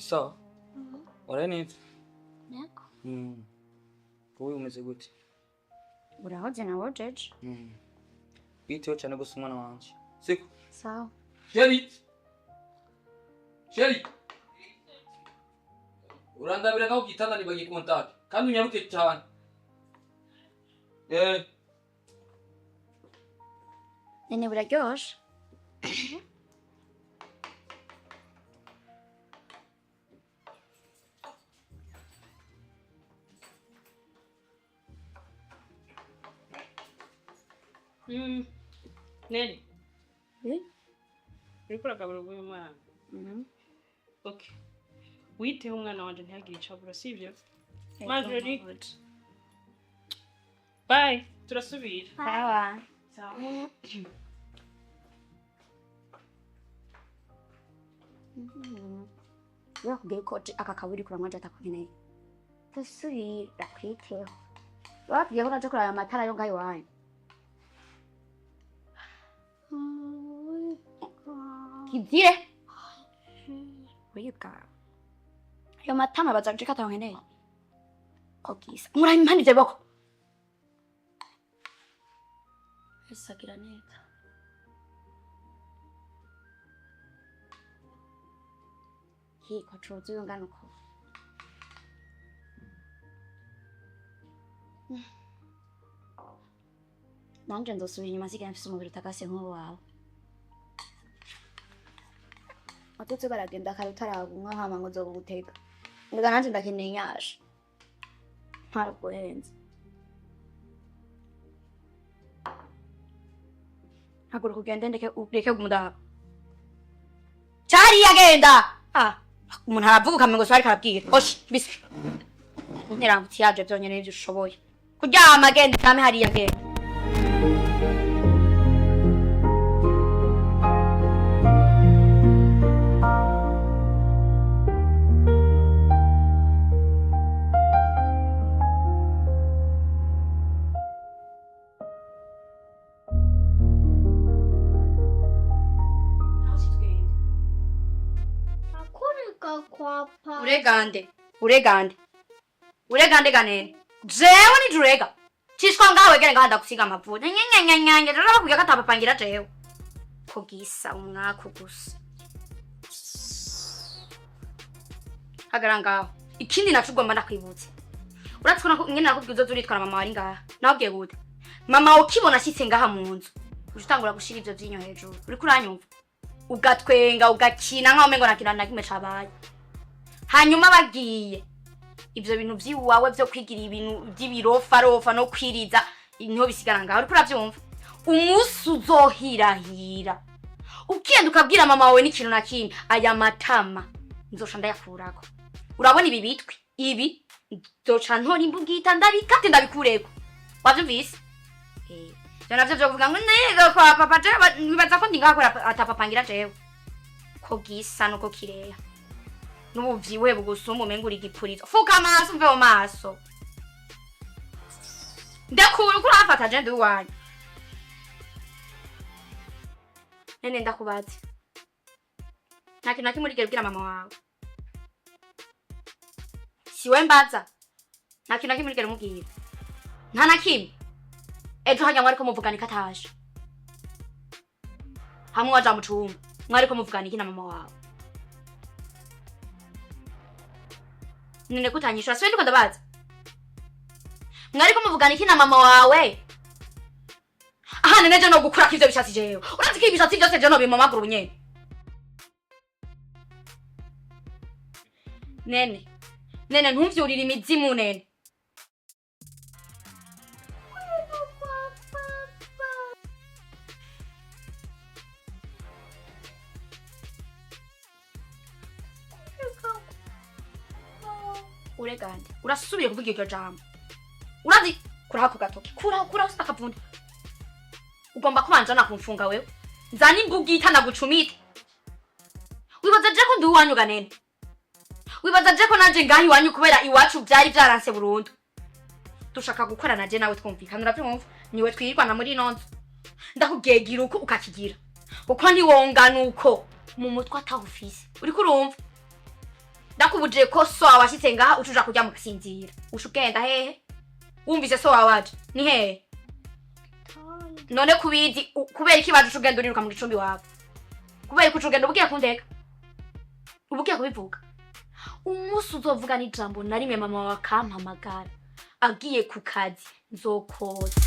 Sawa? Waraye neza? Yego. Wowe umeze gute? Urahoze nawe jeje. Witeho cyane gusa umwana wanje. Siko? Sawa. Chéri! Chéri! Urandabira ngaho ku gitanda nibagiye kontake. Kandi unyaruke cyane. Eh. Nene buraryoshe. Nene, Eh? uriko uragabura uyu mwana. Okay. Witeho umwana wanje ntihagire ico abura, sivyo? Marjorie. Bye, turasubira. Sawa. Sawa. Bakubwiye ko aka kaburi kuranywa je atakukeneye. Tusubira kwiteho. Bakubwiye ko naje kuraba amatara yo ngaho iwanyu. Kizire. Wibwa. Ayo matama baza ko atakeneye. Kogisa. Murabimana ivyo boko. Esagira neza. Hiko cuzuye ungana uko. Nanje nzosubira inyuma nsigaye mfise umubiri utakase nk'uwawe. Watutse baragenda kare utaragumwa hama ngo nzogutega. Mbega nanje ndakeneye inyasha. Ntaraguhenze. Haguruka ugende ndeke ureke kumudaba. Cari agenda! Ah, umuntu aravuga ukamengo so ariko arabwira. Oshi, bisi. Ntiramutse yaje vyonyene nivyo ushoboye. Kuryama genda uryame hariya genda. Akurika kwa papa. Uregande, uregande. Uregande ganene. Jewe ni jurega. Chishwa ngawe wegere ngaha ndagusiga amavuta. Nyenyenyenyenye, rero bakubwiye ko atapapangira jewe. Kugisa umwaku gusa. Hagara ngaho. Ikindi naco ugomba ndakwibutsa. Uratse ko nyene nakubwiye uzoza uritwara mama wari ngaha. Nakubwiye gute? Mama ukibona ashitse ngaha mu nzu. Uje utangura gushira ivyo vyinyo hejuru. Uriko uranyumva? Ugatwenga, ugakina nkaho umengo nta kintu na kimwe cabaye. Hanyuma bagiye ivyo bintu vy'iwawe vyo kwigira ibintu vy'ibirofarofa no kwiriza niho bisigara ngaho. Uriko uravyumva? Umunsi uzohirahira ukigenda ukabwira mama wawe n'ikintu na kimwe, aya matama nzoca ndayakurako. Urabona ibi bitwi ibi nzoca ntora imbugita ndabikate ndabikureko. Wavyumvise? Ivyo navyo vyo kuvuga ngo nego kwa papa jewe nibaza ko ndi ngaha kubera atapapangira jewe. Ko gisa nuko kireha. N'ubuvyibuhe bugusumba umenga uri igipurizo. Fuka amaso umve mu maso. Ndakura uko urafata je ndi uwanyu. Nene ndakubaze. Nta kintu na kimwe urigera ubwira mama wawe. Siwe mbaza. Nta kintu na kimwe urigera umubwira. Nta na kimwe. Ejo hajya mwariko muvugana iki ataje. Hamwe waja mu cumba. Mwariko muvugana iki na mama wawe. Nene kutanyishura siwe ndiko ndabaza. Mwariko muvugana iki na mama wawe? Aha nene je no gukura ivyo bishatsi jewe. Urazi ko ibishatsi byose je no bimamagura ubunyene. Nene. Nene ntumvyurire imizimu nene. Uregande. Urasubiye kuvuga iryo jambo. Urazi kuraho ako gatoki. Kuraho kuraho akavunda. Ugomba kubanza nakumfunga wewe. Nzana imbugita nagucumite. Wibaza je ko ndi uwanyu ga nene? Wibaza je ko nanje ngaha iwanyu kubera iwacu vyari vyaranse burundu. Dushaka gukorana je nawe twumvikana uravyumva? Niwe twirirwana muri ino nzu. Ndakubwiye uko ukakigira. Kuko ntiwongana uko mu mutwe atawufise. Uriko urumva? Ndakubujije ko so wawe ashitse ngaha ucuja kurya mugasinzira. Uca ugenda hehe? Wumvise so wawe aje. Ni hehe? None kubizi kubera iki baje uca ugenda uriruka mu gicumbi wawe? Kubera ko uca ugenda ubugiye kundeka? Ubugiye kubivuga? Umunsi uzovuga n'ijambo na rimwe mama wawe akampamagara agiye ku kazi nzokoza.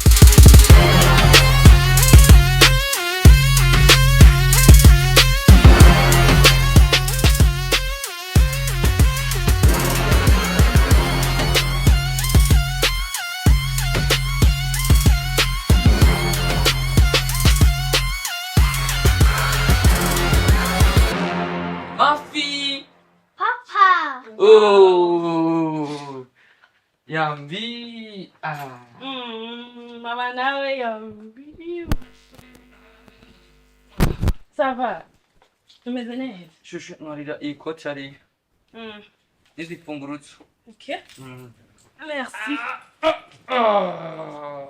Mafi! Papa. Oh! Yambi! Ah. Mama nawe yambi. Ça va. Tumeze neza. Shushu ntwarira iyi koti hariya. N'izi mfungurutso. Okay. Merci. Ah.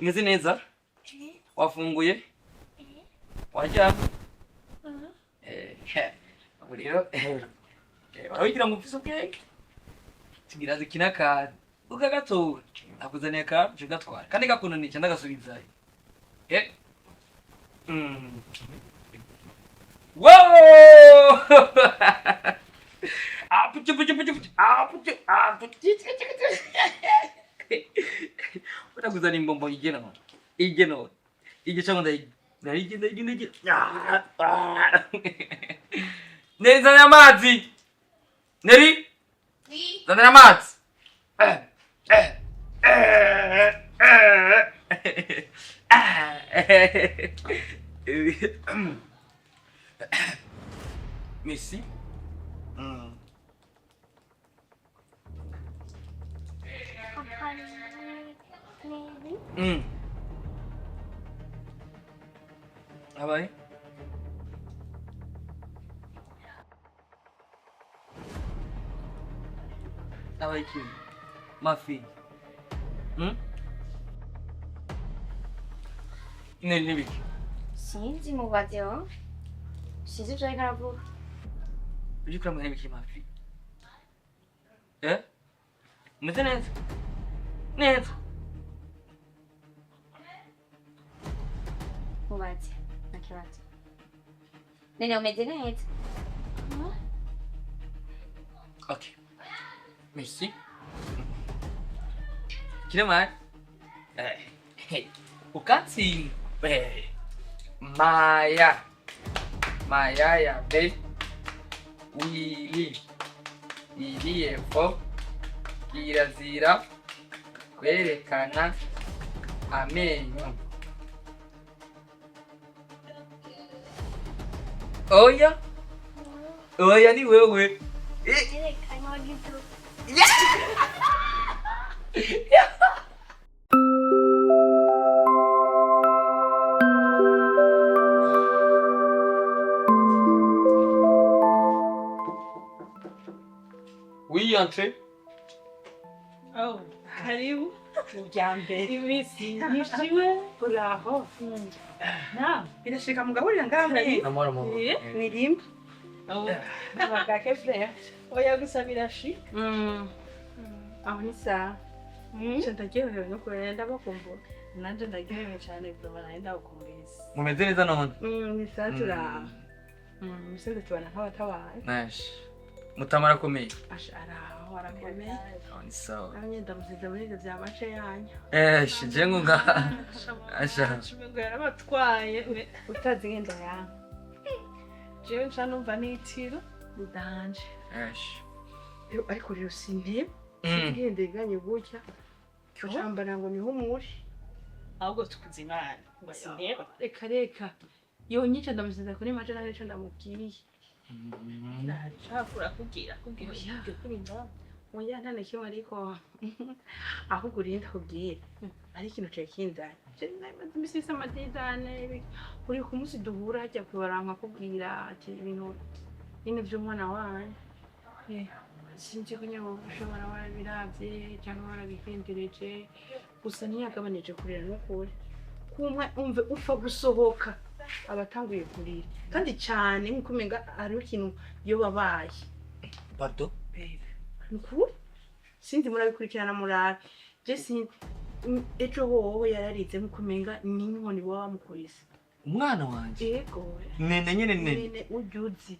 Umeze neza? Wafunguye? Waryamye? Ubu rero urabigira ngo ufise ubwenge tugira dukine akantu ukagatora akuzaniye akantu uca ugatwara kandi gakunaniye ndagasubizayo. Wow! Ah, puchu, puchu, puchu, puchu. Ah, puchu, ah, puchu. Urakuzana imbombo igena none. Igena none. Ige cyangwa ndayige ndayige ndayige. Ah, ah. Neri zana amazi. Neri? Zana amazi. Merci. Papa. Neri. Habaye? Habaye iki? Mafi. Neri nibiki? Sinzi mubazeho. Sinzi ivyo ariko aravuga. Uriko uramubwira ibiki Mafi? Eh? Umeze neza? Neza. Mubaze. Nta kibazo. Nene umeze neza? Okay. Merci. Kirema. Ukatsi. Maya. Maya ya B. Wili. Wili epfo. Kirazira. Kwerekana amenyo. Oya. Oya ni wewe. Yerekana wagize. Oui, entrez. Oh, karibu. Ubya mbere. Iminsi myinshi we. Uraho. Na. Birashika mugahurira ngaha muri Amahoro amahoro. ni rimwe. Oh. Bagake frère. Oya gusa birashika. Aho ni sawa. Nje ndaryohewe no kurera ndabakumbura. Nanje ndaryohewe cyane kuva nari ndagukumbuye. Mumeze neza none? Ni sawa turaho. Imisozi tubana nk'abatabaye. Nash. Mutamara akomeye. Asha araho arakomeye. Aho ni sawa. Nawe nyine ndamusize muri ivyo vya mace yanyu. Shije ngo nga. Asha. Ngo yarabatwaye. Utazi ngenda yanyu. Jewe nca numva n'itiro. Ndanje. Esh. Ariko rero sintebe. Sinigende iganye gutya. Ucambara ngo niho muri. Ahubwo tukuze Imana. Ngo sinteba. Reka reka. Yonyica ndamusize kuri mace nta nico ndamubwiye. Ndacakura kubwira kubwira. Oya. Kubwira. Oya nta na kimwe ariko ahubwo urinda kubwira ari ikintu cari kinzanye. Maze imisi isa amadidane uri ku munsi duhura hajya kwibaranka akubwira ati ibintu nyine vy'umwana wanyu. Sinzi ko nyine ushobora warabiravye cyangwa warabigendereje gusa ntiyagabanije kurira n'ukuri. Kumwe umve upfa gusohoka aba atanguye kurira kandi cyane nk'uko umenga hariho ikintu iyo babaye. Pardon? Ni ukuri sinzi, murabikurikirana murabe. Je sinzi, ejo hoho yararize nkuko umenga n'inkoni baba bamukubise. Umwana wanje? Yego. Nene nyene nene? Nene urya uzi.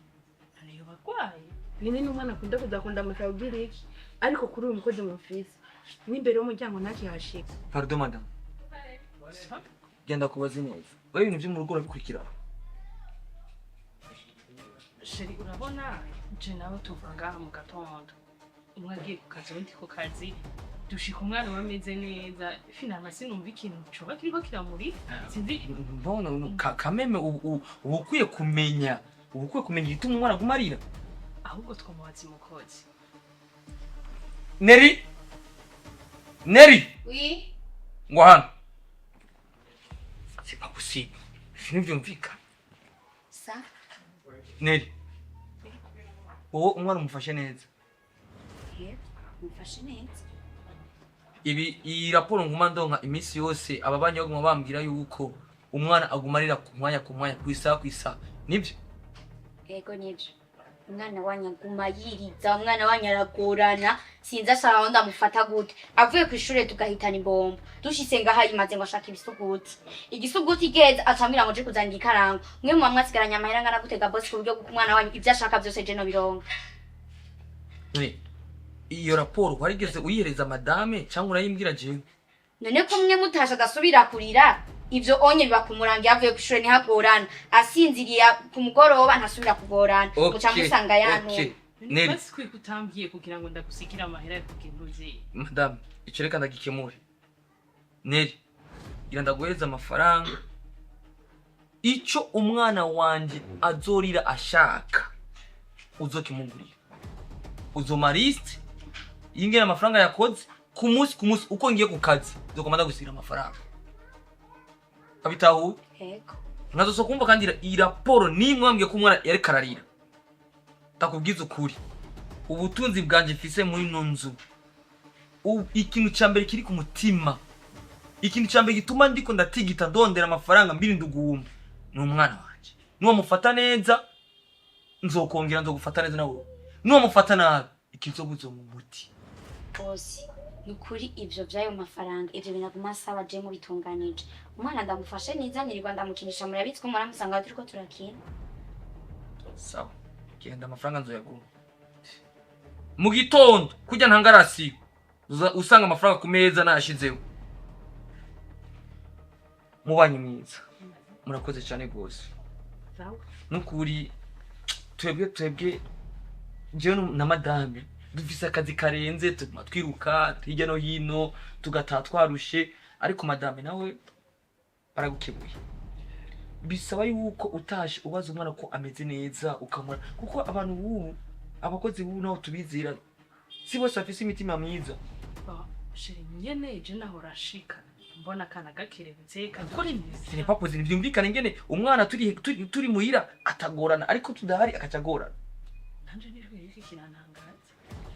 None yoba agwaye? Nene ni umwana akunda kudakunda amusaba iki, ariko kuri uyu mukozi mufise n'imbere y'umuryango ntakihashika. Pardon madame, genda kubaza neza. Wewe ibintu byo mu rugo urabikurikira? Chéri, urabona je nawe tuva ngaha mu gatondo, umwe agiye ku kazi, uwundi ku kazi, dushika umwana we ameze neza. Finalement sinumva ikintu coba kiriko kiramuri, sinzi. Mbona kameme uba ukwiye kumenya, uba ukwiye kumenya igituma umwana aguma arira. Ahubwo twomubaza umukozi. Neri, Neri! Oui. Ngo hano, c'est pas possible, sinivyumvikana. Sa. Neri, wowe umwana umufashe neza? Yego, mufashe neza. Ibi iyi raporo nguma ndonka iminsi yose, aba banyi baguma bambwira yuko umwana aguma arira ku mwanya ku mwanya, ku isaha ku isaha, nibyo? Yego, nibyo. Umwana wanyu aguma yiriza, umwana wanyu aragorana, sinzi ashaka aho ndamufata gute. Avuye ku ishure tugahitana imbombo. Dushitse ngaha yimaze ngo ashaka ibisuguti. Igisuguti geze acambwira ngo je kuzana igikarango. Mwe muba mwasigaranye amahera angana gute ga boss, ku buryo bw'uko umwana wanyu ivyo ashaka vyose je nobironka? None iyo raporo warigeze uyihereza madame cyangwa urayimbwira jewe? None ko mwe mutashe agasubira kurira, ivyo onye biba kumuranga. Yavuye kw'ishure ntihagorana, asinziriye ku mugoroba ntasubira kugorana, muca musanga yantu. Okay. Neri. Basi kwiye kutambwiye kugira ngo ndagusigire amahera yo kugenda uzi. Madame, icyo reka ndagikemure. Neri, gira ndaguhereza amafaranga, icyo umwana wanje azorira ashaka uzokimugurira. Uzoma liste y'ingene amafaranga yakoze ku munsi ku munsi. Uko ngiye ku kazi nzokoma ndagusigira amafaranga, abitahuye? Yego. Nkazoso kumva kandi iyi raporo nimwe wambwiye ko umwana yariko ararira, ndakubwiza ukuri, ubutunzi bwanje mfise muri ino nzu, ikintu ca mbere kiri ku mutima, ikintu ca mbere gituma ndiko ndatigita ndondera amafaranga mbirinda uguhumba, ni umwana wanje. Niwamufata neza nzokongera nzogufata neza nawe, niwamufata nabi ikinzobuzo mu muti. Bose ni ukuri, ivyo vy'ayo mafaranga, ivyo binaguma asaba, je mubitunganije, umwana ndamufashe neza, nirirwa ndamukinisha, murabizi ko muramusanga turiko turakina. Sawa, genda, amafaranga nzoyaguha mu gitondo kurya ntangarasiyo. Usanga amafaranga ku meza nayashizeho. Mubanyi mwiza, murakoze cyane rwose. Sawa. Nukuri twebwe jewe na madame dufise akazi karenze, tuguma twiruka hirya no hino, tugataha twarushe, ariko madame nawe baragukebuye. Bisaba yuko utashe ubaza umwana ko ameze neza, ukamura, kuko abantu bubu, abakozi bubu naho tubizera, si bose bafise imitima myiza. Chéri, nyene je nahora nshika mbona akana gakerebutse gakora Ce n'est pas possible, vyumvikane ingene umwana turi muhira atagorana, ariko tudahari akaca agorana. Nanje nijwe iki kirantangaza.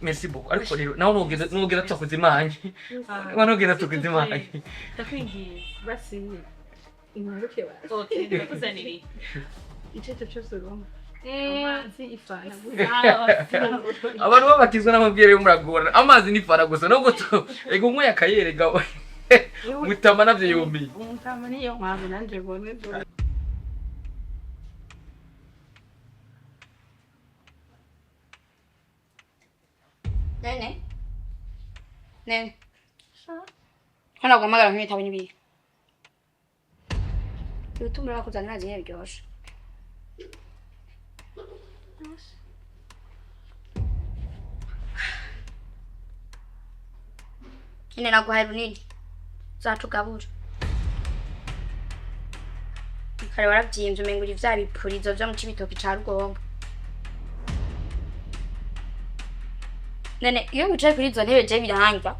Merci beaucoup. Ariko rero nawe nugeza tukoze imanye, nawe nugeza tukoze imanye. Ndakwingiye. Basi ingaruke basi. Okay, ndakuzanira. Icyo cyo cyose urumva, amazi, ifana. Abantu babatizwa n'amabwire yo muragorana, amazi n'ifara gusa nubwo tu ego umwe yakayerega mutama navyo yumiye. Umutama niyo mpamvu nanjye mbone. Nene, nene, hano guhamagara nk'ibitabo n'ibihe ibitumura bakuzanira zihe biryoshe. Nyine naguhaye runini zatugabura kare, waravyimvye umenga uri vya bipurizo vyo mu cibitoki ca Rugombo. Nene, iyo wicaye kuri izo ntebe je birandya,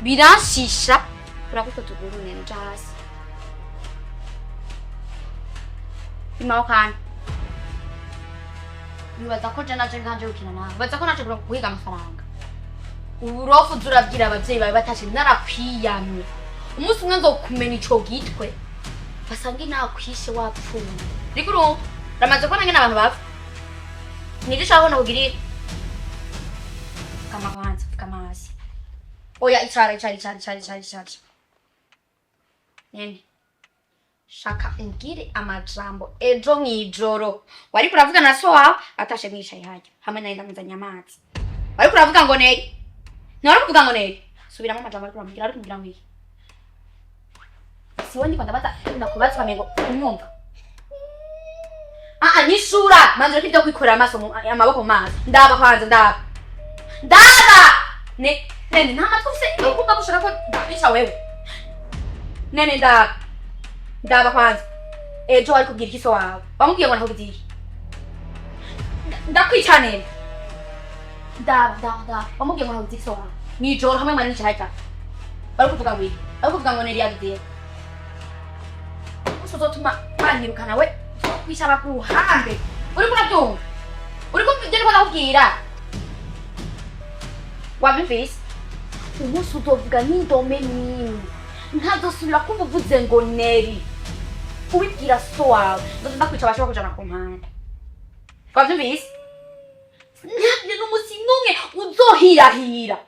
biranshisha. Urako tuguru nene, uja hasi bimaho kandi wibaza ko je naje nganje gukina nawe, wibaza ko naje guhiga amafaranga. Uburofu uza urabwira abavyeyi bawe batashe narakwiyamye, umunsi umwe nzokumena ico gitwe basange nakwishe wapfuye. Riko urumva uramaze kubona ngene abantu bapfa. Nivyo ushaka ko nakugirira? Pfukama kwanza, pfukama hasi. Oya, icara, icara, icara, icara, icara, icara. Nene, shaka umbwire amajambo ejo mw'ijoro wariko uravuga na so wawe atashe mwicaye harya hamwe nari ndamuzanye amazi. Wariko uravuga ngo Neri, ntiwari kuvuga ngo Neri. Subiramo amajambo ariko uramubwira, ariko umbwira ngo iki? Siwe ndiko ndabaza, ndakubaza ukamengo unyumva. Ah, nyishura manze, ureke ibyo kwikorera amaso amaboko mu maso. Ndaba kwanza, ndaba, ndaba. Ne nene, nta matwi ufise yo kumva gushaka ko ndakwica wewe? Nene, ndaba, ndaba kwanza. Ejo wari kubwira iki so wawe? Wamubwiye ngo nakubwiye iki? Ndakwica nene. Ndaba, ndaba, ndaba. Wamubwiye ngo nakubwiye iki so wawe mw'ijoro hamwe mwari nicaye harya? Bari kuvuga ngo iki? Bari kuvuga ngo Neri yagiye umunsi uzotuma banyirukana we, kwica bakuhambe. Uriko urabyumva? Uriko ibyo ndiko ndakubwira wabyumvise? Umunsi uzovuga n'indome n'imwe, ntazosubira kumva uvuze ngo Neri ubibwira so wawe, nzoza ndakwica, bashobora kujana ku mpande. Wabyumvise? Ntihagire n'umunsi n'umwe uzohirahira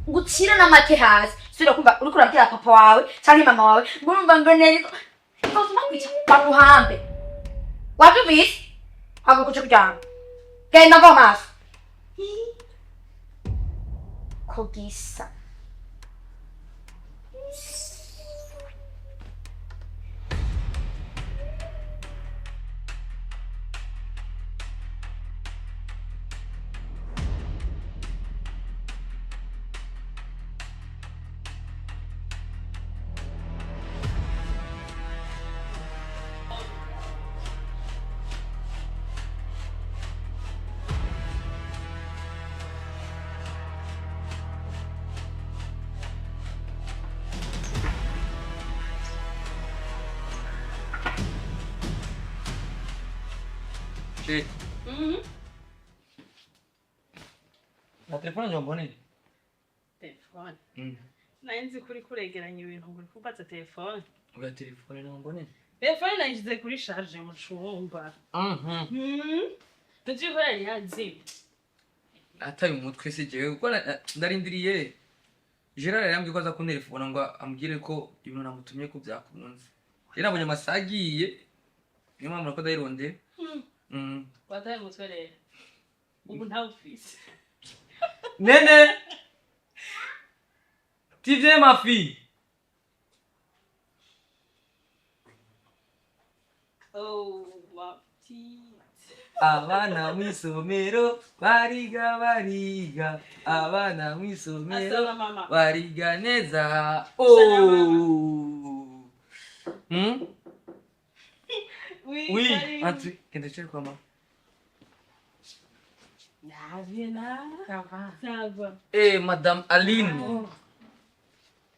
ngo ucire n'amake hasi subira kumva uriko urabwira papa wawe canke mama wawe ngo urumva ngo Neri, nzoza ndakwica baguhambe. Wabyumvise? Haguruka uje kuryama. Genda mva amaso ko gisa. Chéri. Na telefone yanjye mboneye. Telefone? Nari nzi ko uriko uregeranya ibintu ngo uri kumbaza telefone. Oya, telefone nawe mboneye. Telefone nayishyize kuri charge mu cumba. Tuzi ko yari yazimye. Ataye umutwe si jewe, kuko ndarindiriye Gerard. Yambwiye ko aza kuntelefona ngo ambwire ko ibintu namutumye ko byakunze. Rero nabonye amasaha agiye, niyo mpamvu nako ndayirondera. Wataye umutwe rero, ubu ntawufise. Nene, tu viens, ma fille? Oh, ma petite. Abana mw'isomero bariga, bariga. Abana mw'isomero Asana mama. bariga neza. Oh. Oui. Oui, Karibu. Entrez. Genda wicare kwa mama. Navye na. Ça va? Ça va. Eh, Madame Aline.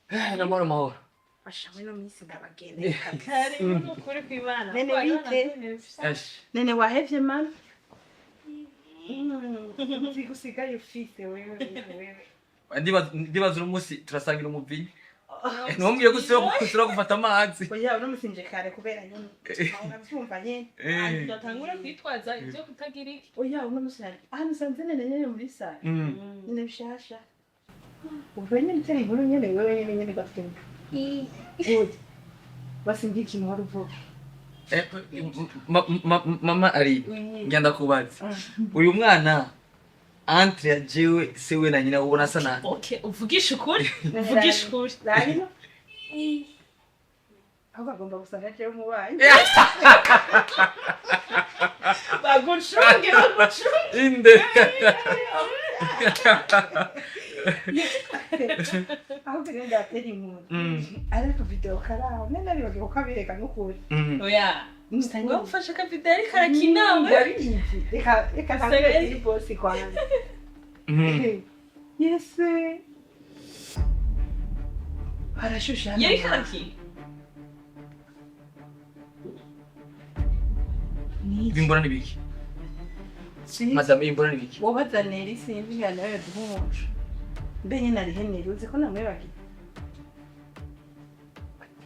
Eh, namahoro, mahoro. Basha, muri ino minsi ndabagendeye kabisa. Karibu nukuri kw'Imana. Nene, bite? Ash. Nene, wahevye mana? Nzi usigaye ufise wewe wewe. Ndibaza uno munsi turasangira umuvinyu. Ntumbwiye ko usubira gufata amazi. Oya, uno musi nje kare kubera nyene. Uravyumva nyene. Eh. Tudatangura kwitwaza ibyo kutagira iki. Oya, uno musi nari. Ahantu usanze nene nyene muri sale. Nene bishasha. Ubu nyene bitera inkuru nyene wewe nyene nyene gafunga. Good. Basi ngiye ikintu wari uvuga. Eh, mama ari ngenda kubaza. Uyu mwana entre ya jewe se we na nyina ubona asa na Okay, uvugisha ukuri. Uvugisha ukuri. Rarino? Ahubwo agomba gusa nka jewe umubanyi. Bagucunge, bagucunge. Inde. Ahubwo rero ndatera inkuru. Ariko video karaho nene aribagiwe ko abereka n'ukuri. Oya. Ngo ufashe akavideo ariko arakina we. Ndabizi. Reka reka ntangire iri bosi kwanza. Yese. Harashushe hano. Yariko arakina. Ibimbona ni biki? Sinzi. Madame, ibimbona ni biki? Wobaza Neri, sinzi ngira nawe yaduha umuco. Mbe nyine arihe Neri, uzi ko namwibagiye.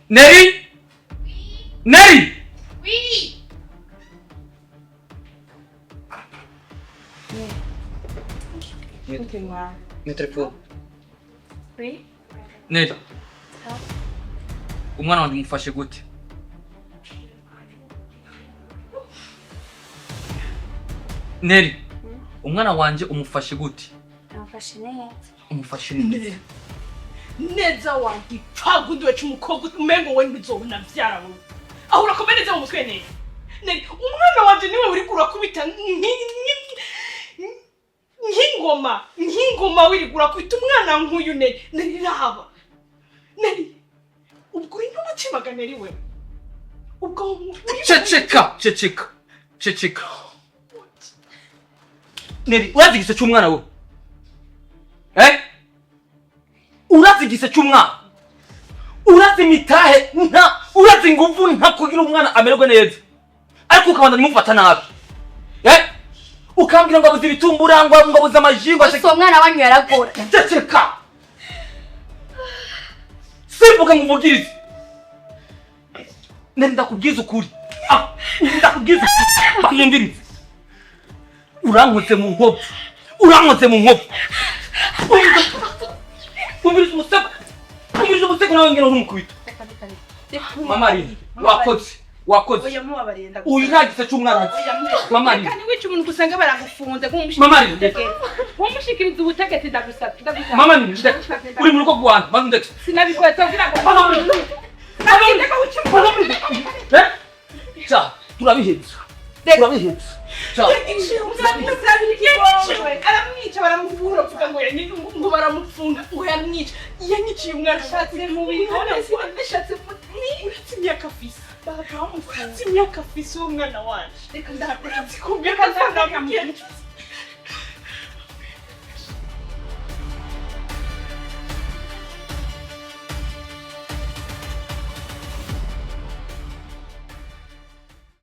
Neri! Neri! Oui. Mwa. Ni telefone. Oui. Neri, umwana wanjye umufashe gute? Neri, umwana wanje umufashe gute? Namufashe neza. Umufashe neza. Neza wagipfagundiwe c'umukobwa, umengo we ntuzobona vyara wowe. Aho urakomeye neza mu mutwe neza. Neri, umwana wanje niwe uriko urakubita nk'ingoma, nk'ingoma wiriko urakubita umwana nk'uyu. Neri, Neri, raba Neri, ubwo uri n'umutima ga Neri we, ubwo Ceceka, ceceka, ceceka. Neri, urazi igise c'umwana we? Eh, urazi igise c'umwana? Urazi imitahe nta? Urazi inguvu nta kugira umwana amererwe neza, ariko ukabandanya umufata nabi, eh, ukambwira ngo abuze ibitumbura, ngo abuze amaji, ngo Gusa uwo mwana wanyu yaragora. Ceceka, simvuga ngo umvugirize. Nari ndakubwiza ukuri. Ah, ndakubwiza ukuri, bakwiyumvirize. Urankoze mu nkovu, urankoze mu nkovu. Umviriza umusego, umviriza umusego. Nawe ngena urumukubita. Mama ari wakoze, wakoze. Oya, mubabariye, ndagusaba. Uyu nta gise c'umwana azi. Mama ari Reka, ntiwice umuntu usanga baragufunze. Mama ari Kumushikiriza ubutegetsi, ndagusabye, ndagusabye. Mama ni ndeka, uri mu rugo rwanjye, maze ndeke. Sinabikoze kugira ngo Mama ari, mama ari, eh, cha turabiheza, turabiheza, cha. Aramwica, baramuvura, avuga ngo ngo baramufunga, ngo yamwica, yanyiciye umwana. Ashatse mu bintu, ashatse mu Uretse imyaka afise, uretse imyaka afise uwo mwana wanje, Reka ndakora. uretse ku myaka Reka. namubwiye.